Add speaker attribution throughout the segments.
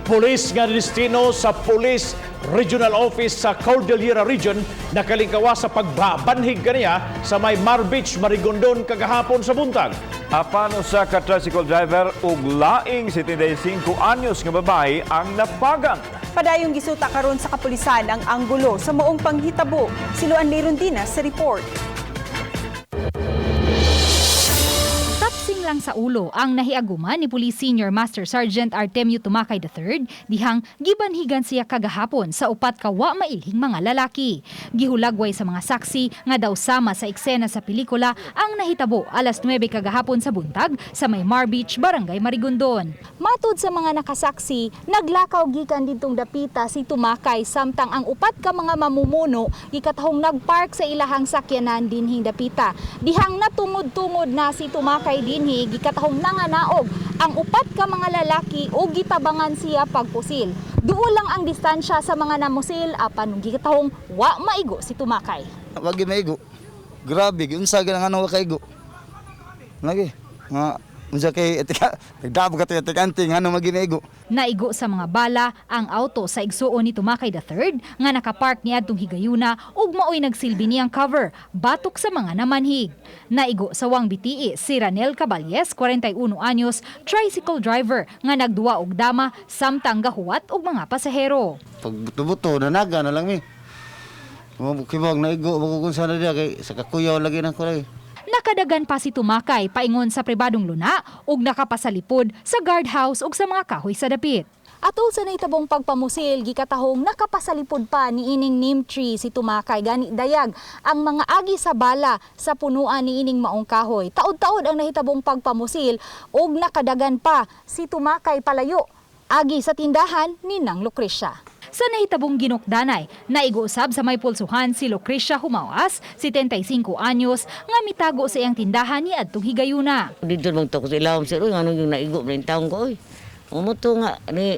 Speaker 1: Pulis nga destino sa Police Regional Office sa Cordillera Region nakalingkawa sa pagbabanhig kaniya sa may Mar Beach, Marigondon kagahapon sa buntag.
Speaker 2: Apan usa ka tricycle driver ug laing 75 anyos nga babae ang napagan.
Speaker 3: Padayong gisuta karon sa kapulisan ang anggulo sa maong panghitabo. Si Luan Lerondina sa report.
Speaker 4: Tapsing lang sa ulo ang nahiaguman ni Police Senior Master Sergeant Artemio Tumakay III dihang gibanhigan siya kagahapon sa upat ka wa mailhing mga lalaki. Gihulagway sa mga saksi nga daw sama sa eksena sa pelikula ang nahitabo alas 9 kagahapon sa buntag sa may Mar Beach, Barangay Marigondon. Matud sa mga nakasaksi, naglakaw gikan didtong dapita si Tumakay samtang ang upat ka mga mamumuno gikatahong nagpark sa ilahang sakyanan dinhing dapita. Dihang natungod-tungod na si Tumakay dinhi, gikatahong nanganaog ang upat ka mga lalaki o gitabangan siya pagpusil. Duol lang ang distansya sa mga namusil apan gikatahong wa maigo si Tumakay.
Speaker 5: Wag maigo. Grabe, unsa gyud ang ano wa kaigo. Lagi. Nga unsa kay etika, nagdabog ka to etikante ngano magi maigo.
Speaker 4: Naigo sa mga bala ang auto sa igsuon ni Tumakay III nga nakapark niadtong higayuna ug maoy nagsilbi niyang cover batok sa mga namanhig. Naigo sa wang bitii si Ranel Caballes, 41 anyos, tricycle driver nga nagduwa og dama samtang gahuwat og mga pasahero.
Speaker 5: Pag buto-buto nanaga na lang mi. Mo kibog naigo bago kung sana diya kay sa kakuyaw lagi na ko lagi.
Speaker 4: Nakadagan pa si Tumakay paingon sa pribadong luna ug nakapasalipod sa guardhouse ug sa mga kahoy sa dapit. Atol sa nahitabong pagpamusil, gikatahong nakapasalipod pa ni ining neem tree si Tumakay, gani dayag ang mga agi sa bala sa punuan ni ining maong kahoy. Taod-taod ang nahitabong pagpamusil ug nakadagan pa si Tumakay palayo agi sa tindahan ni Nang Lucrecia. Sa nahitabong ginukdanay, naigo-usab sa may pulsuhan si Lucrecia Humawas, 75 anyos, nga mitago sa iyang tindahan ni adtong higayuna.
Speaker 6: Dito naman to ko sa ilawom, sir, uy, ano yung naigo na yung taong ko, uy. Umuto nga, ni,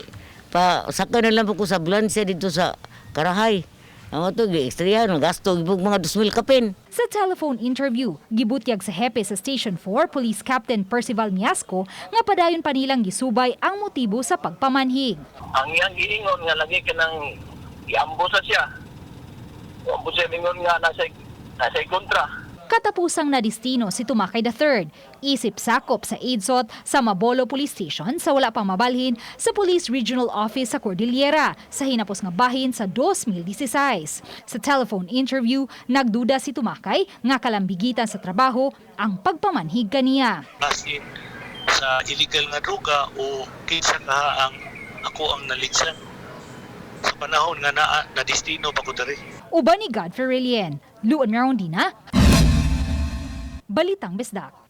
Speaker 6: pa, saka na lang po ko sa ambulansya dito sa Karahay. Ang ato, gi-extrayan, gasto, gibog mga 2,000 kapin.
Speaker 4: Sa telephone interview, gibutyag sa hepe sa Station 4, Police Captain Percival Miasco, nga padayon pa nilang gisubay ang motibo sa pagpamanhig.
Speaker 7: Ang iyang giingon nga lagi ka nang iambusa siya. Iambusa siya, ingon nga nasa kontra.
Speaker 4: Katapusang nadistino si Tumakay III, isip sakop sa AIDSOT sa Mabolo Police Station sa wala pang mabalhin sa Police Regional Office sa Cordillera sa hinapos nga bahin sa 2016. Sa telephone interview, nagduda si Tumakay nga kalambigitan sa trabaho ang pagpamanhig kaniya.
Speaker 8: Basin sa illegal nga droga o kinsa ka ang ako ang naligsan sa panahon nga naa na destino pa ko diri.
Speaker 4: Uban ni Godfrey Relien, Luan Merondina, Balitang Bisdak.